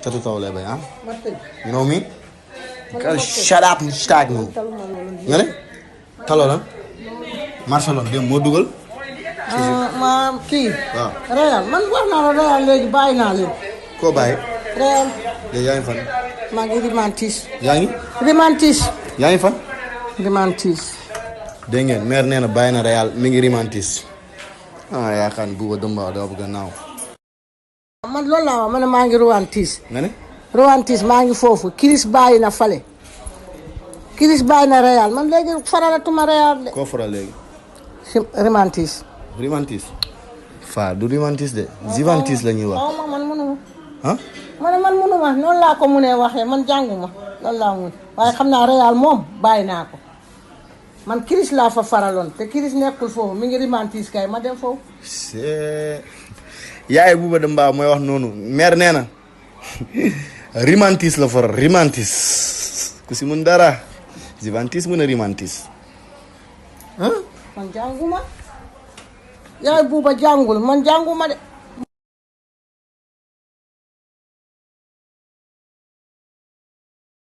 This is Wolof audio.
Tatu Tawle bay ah. Martin. You know me? Girl, shut up and stag man. Nga ne? Taloo lan. Marcelone dem moo dugal. ma kii. waaw. Real man wax naa la Real léegi bàyyi naa leen. koo bàyyi. Real. léegi yaa ngi fan. maa ngi Rimantis. yaa ngi. Rimantis. yaa ngi fan. Rimantis. dégg ngeen maire nee na bàyyi na Real mi ngi Rimantis. ah yaakaar ni Buuba Demba daa bëgg a naaw. man loolu laa wax ma ne maa ngi Rimantis. nga ne. Rimantis maa ngi foofu Chris bàyyi na fale. Chris bàyyi na Real man léegi faralatuma Real de. koo faral léegi. Rimantis. Rimantis. Faa du Rimantis de. Zivantis la ñuy wax. waaw man mënuma. ah. man mënuma noonu laa ko munee waxee man jànguma loolu laa mun waaye xam naa Real moom bàyyi naa ko man Chris laa fa faraloon te Chris nekkul foofu mi ngi Rimantis kay ma dem foofu. yaay Buuba Demba mooy wax noonu maire nee na Rimantis la faral Rimantis ku si mun dara Zivantis mun a Rimantis. man jànguma yaay Buuba jàngul man jànguma de.